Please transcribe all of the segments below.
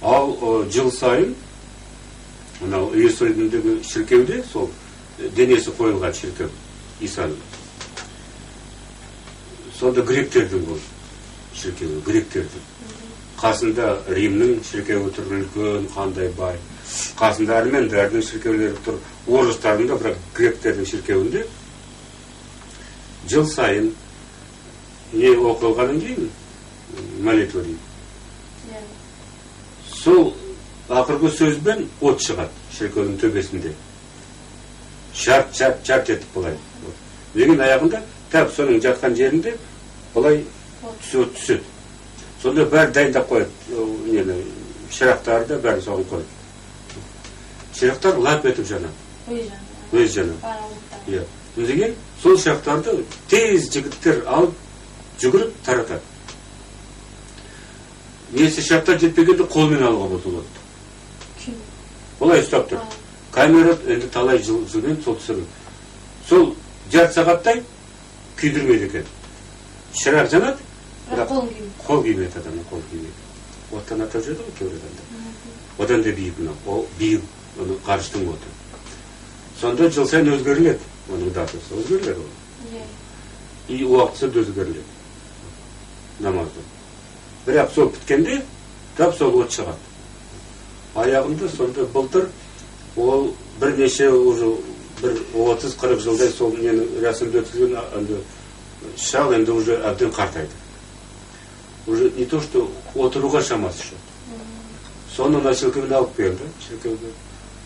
Ал жыл сайын мынау Иерусалимдегі шіркеуде сол денесі қойылған шіркеу Исаның. Сонда гректердің ол шіркеуі, гректердің. Қасында Римнің шіркеуі тұр, үлкен, қандай бай. Қасында армяндардың шіркеулері тұр, орыстардың да, бірақ гректердің шіркеуінде жыл сайын не оқылғаннан кейін молитва дейді. Сол ақырғы сөзбен от шығады шіркеудің төбесінде. Жарт, жарт, жарт етіп былай. Деген аяғында тап соның жатқан жерінде былай от түседі. Сонда бәрі дайындап қояды, нені, шырақтарды бәрін соған қояды. Шырақтар лап етіп жанады. Өз жанады. Иә. Содан кейін сол шырақтарды тез жігіттер алып жүгіріп таратады. Несі шырақтар жетпегенде қолмен алуға болады. Олай ұстап тұр. Камера енді талай жылмен сол түсірді. Сол жарты сағаттай күйдірмейді екен. Шырақ жанады, бірақ қол күймейді, адамның қолы күймейді. Оттан атап жүреді ғой кейбір адамдар. Одан да биік мынау, ол биік, оның ғарыштың оты. Сонда жыл сайын өзгеріледі, оның датасы өзгеріледі ол. И уақытысы да өзгеріледі намаздың. Бірақ сол біткенде тап сол от шығады. Аяғында сонда былтыр ол бірнеше уже бір 30-40 жылдай сол нені рәсімді өткізген енді шал енді уже әбден қартайды. Уже не то что отыруға шамасы жоқ. Соны носилкамен алып келді шіркеуге.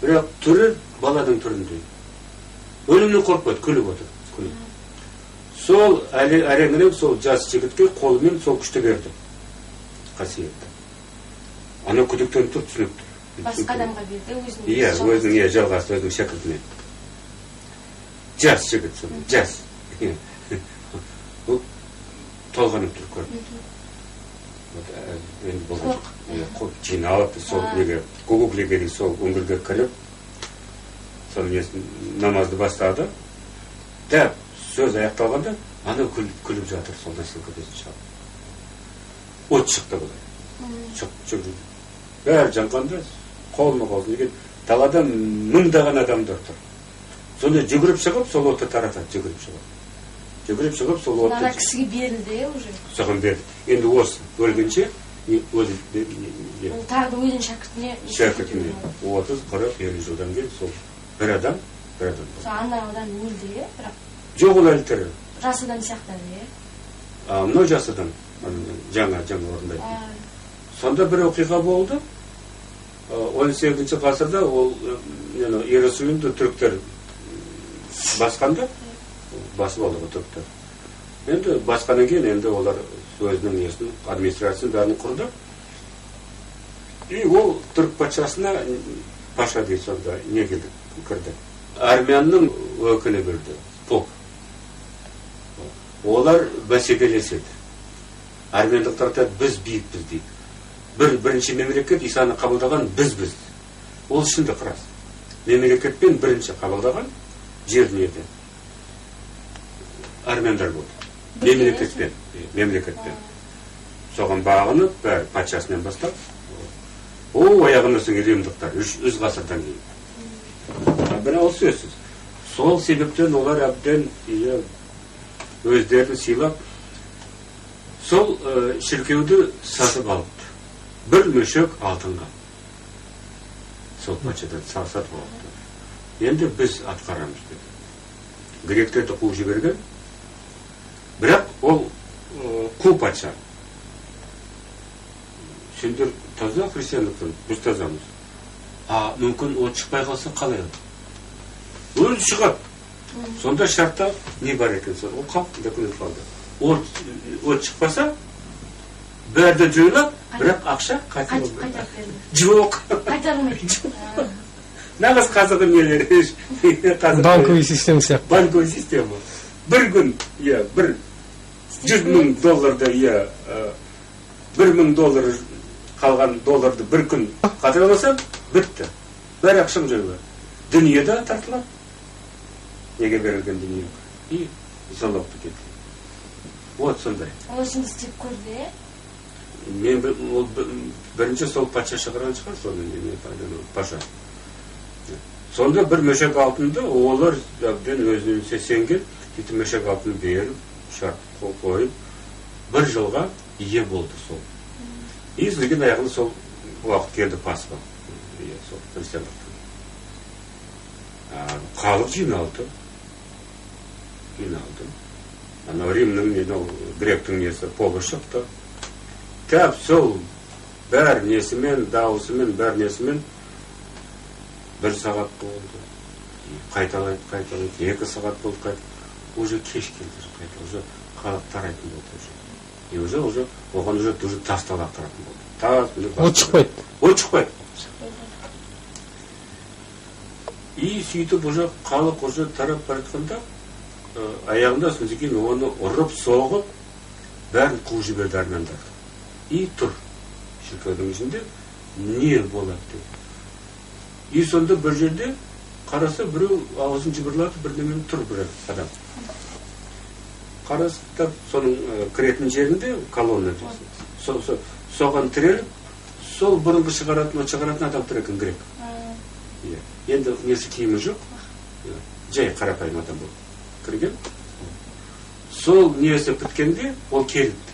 Бірақ түрі баланың түріндей. Өлімнен қорықпайды, күліп отыр. Күліп. Сол әреңірек сол жас жігітке қолымен сол күшті берді. Қасиетті. Ана күдіктеніп тұр, түсініп тұр. Басқа адамға берді, өзінің. Иә, өзінің, иә, жалғасы, өзінің шәкіртіне. Жас жігіт сол, жас. Бұл толғанып тұр, көріп. Енді болған жоқ. Жиналып, сол неге, Гуглге дейін сол үңгірге кіріп, сол несін, намазды бастады. Дәп сөз аяқталғанда, ана күліп жатыр, сол носилкасын шалып. От шықты былай. Шық. Бәрі жанғанда қолма қолсын деген далада мыңдаған адамдар тұр. Сонда жүгіріп шығып, сол отты таратады, жүгіріп шығып. Жүгіріп шығып, сол отты. Ана кісіге берілді, уже. Соған берді. Енді осы өлгенше өзі ол тағы да өзінің шәкіртіне. Шәкіртіне 30, 40, 50 жылдан кейін сол бір адам, бір адам. Сол ана адам өлді, бірақ. Жоқ, ол әлі тірі. Жас адам сияқты әлі, А, мынау жас адам, жаңа орындайды. Сонда бір оқиға болды. 18 ғасырда ол Иерусалимді түріктер басқанда, басып алды ғой түріктер. Енді басқаннан кейін енді олар өзінің несін, администрациясын бәрін құрды. И ол түрік патшасына, паша дейді сонда, не келді, кірді. Армянның өкілі берді, поп. Олар бәсекелеседі. Армяндықтар айтады, біз биікпіз дейді. Бірінші мемлекет Исаны қабылдаған бізбіз. Ол шындық рас. Мемлекетпен бірінші қабылдаған жер неде? Армяндар болды. Мемлекетпен, мемлекетпен. Соған бағынып, бәрі патшасынан бастап, о, аяғына соң римдықтар, үш ғасырдан кейін. Бірақ ол сөзсіз. Сол себептен олар әбден өздерін сыйлап, сол шіркеуді сатып алыпты. Бір мешок алтынға. Сол патшадан сатып алыпты. Енді біз атқарамыз деді. Гректерді қуып жіберген. Бірақ ол қу патша. Сендер таза христиандықтан, біз тазамыз. А мүмкін от шықпай қалса қалай? Өзі шығады. Сонда шартта не бар екен? Ол қалып документ қалды. От шықпаса, бәрі де жойылады, бірақ ақша қайтып беріледі. Жоқ. Қайтарылмайды. Нағыз қазіргі нелер? Банковый система сияқты. Банковый система. Бір күн, иә, бір жүз мың долларды, иә, 1000 доллар қалған долларды бір күн қатыра алсам, бітті. Бәрі ақшам жойылады. Дүние де тартылады. Неге берілген дүние? И залог кетті. Вот сондай. Ол үшін істеп көрді, е? Мен ол бірінші сол патша шығарған шығар, соны паша. Сонда бір мешек алтынды олар әбден өзіне сенген, сөйтіп мешек алтын беріп, шарт қойып, бір жылға ие болды сол. И содан аяғында сол уақыт келді Пасха. Сол христиандықтың. Халық жиналды. Жиналды. Анау Римнің, гректің несі побы шықты. Тәп сол бәр несімен, дауысымен, бәр несімен бір сағат болды. Қайталайды, қайталайды. 2 сағат болды, қайт. Уже кеш келді, қайта. Уже халық тарайтын болды уже. И уже оған уже тас лақтыратын болды. Тас, от шықпайды. От шықпайды. И сөйтіп уже халық уже тарап бара жатқанда, аяғында содан кейін оны ұрып соғып, бәрін қуып жіберді армяндарды. И тұр шіркеудің ішінде не болады деп. И сонда бір жерде қараса, біреу аузын жыбырлатып бірдемені тұр бір адам. Қараса, соның кіретін жерінде колонна соған тіреліп, сол бұрынғы шығаратын адам тұр екен, грек. Енді несі киімі жоқ, жай қарапайым адам болып кірген. Сол несі біткенде ол келіпті.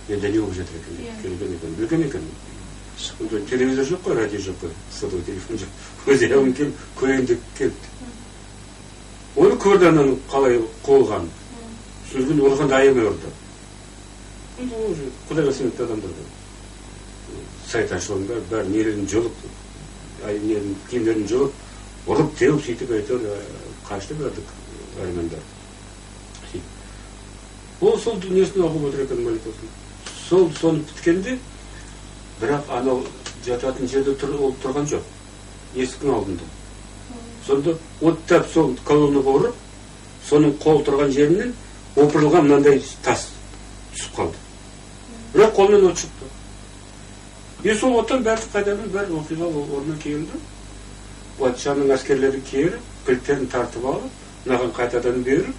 Енді не болып жатыр екен, келген екен, білген екен. Телевизор жоқ қой, радио жоқ қой, сотовый телефон жоқ. Өзі әуін келіп, көрейін деп келіпті. Оны көрді ананың қалай қуылғанын. Содан кейін ұрғанда аямай ұрды. Құдайға сенетін адамдар ғой. Сайтаншылығын бәрі нелерін жұлып, киімдерін жұлып, ұрып, теуіп, сөйтіп әйтеуір қашты бәрдік армяндар. Ол сол дүниесін оқып отыр екен, молитвасын. Сол соны біткенде, бірақ анау жататын жерде ол тұрған жоқ, есіктің алдында. Сонда оттап сол колоннаға ұрып, соның қол тұрған жерінен опырылған мынандай тас түсіп қалды. Бірақ қолынан от шықты. И сол оттан бәрі қайтадан бәрі оқиға орнына келді. Патшаның әскерлері келіп, кілттерін тартып алып, мынаған қайтадан беріп,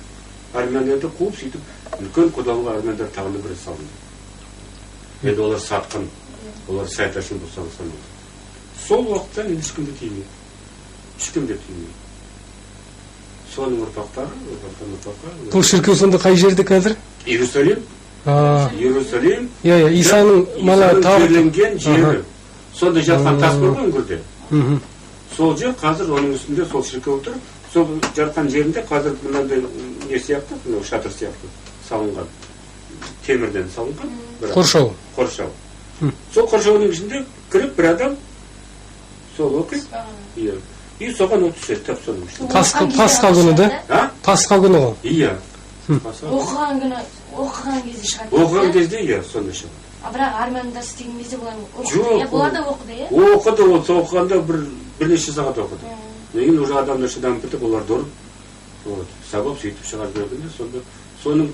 армяндарды қуып, сөйтіп үлкен құдалға армяндар тағына бір салынды. Енді олар сатқын, олар сайташын болып саналды. Сол уақыттан енді ешкім де тимейді. Ешкім де тимейді. Соның ұрпақтары, ұрпақтан ұрпаққа. Бұл шіркеу сонда қай жерде қазір? Иерусалим. Иерусалим. Иә, Исаның мана жерленген жері. Сонда жатқан тас бар ғой үңгірде. Сол жер қазір оның үстінде сол шіркеу тұр. Сол жатқан жерінде қазір мынандай не сияқты, мынау шатыр сияқты салынған. Темірден салынған. Қоршау. Қоршау. Сол қоршаудың ішінде кіріп бір адам сол оқиды. Иә. И соған от түседі, тап соның ішінде. Пасха күні да? Пасха күні ғой. Иә. Оқыған күні, оқыған кезде шығады. Оқыған кезде, иә, сонда шығады. А бірақ армяндар істеген кезде бұлар оқыды. Бұлар да оқыды, иә? Оқыды, ол оқығанда бірнеше сағат оқыды. Кейін уже адамдар шыдамы бітіп, оларды ұрып, сабап сөйтіп шығарып жібергенде, сонда соның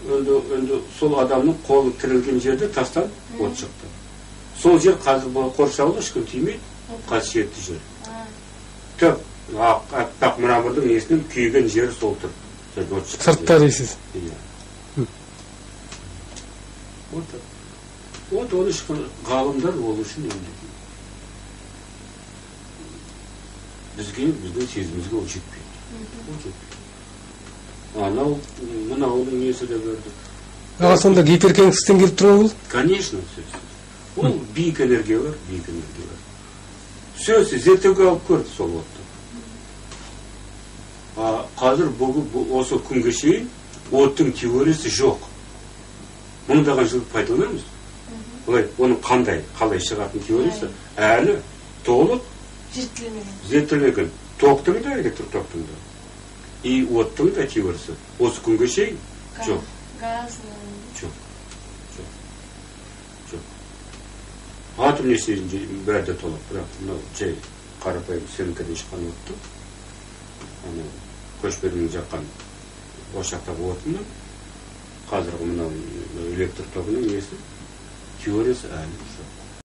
енді сол адамның қолы тірілген жерде тастан от шықты. Сол жер қазір қоршаулы, ешкім тимейді, қасиетті жер. Тіп аппақ мрамордың несінен күйген жері сол тұр. Сыртта дейсіз. Иә. Вот оны ешкім ғалымдар ол үшін енді бізге, біздің сезімізге ол жетпейді. Ол жетпейді. Анау, мынаудың несі де берді. Аға, сонда гиперкеңістіктен келіп тұр ол? Конечно, сөзсіз. Ол биік энергиялар, биік энергиялар. Сөзсіз зерттеуге алып көрді сол отты. А қазір бүгін осы күнге шейін оттың теориясы жоқ. Мыңдаған жыл пайдаланамыз. Олай, оның қандай, қалай шығатын теориясы әлі толық зерттелмеген. Токтың да, электр токтың да. И оттың да теориясы осы күнге шейін жоқ. Газ. Жоқ. Жоқ. Жоқ. Атом несі бәрі де толық, бірақ мынау жай қарапайым сіріңкеден шыққан отты, анау көшпенің жаққан ошақтағы отының, қазіргі мынау электр тогының несі теориясы әлі жоқ.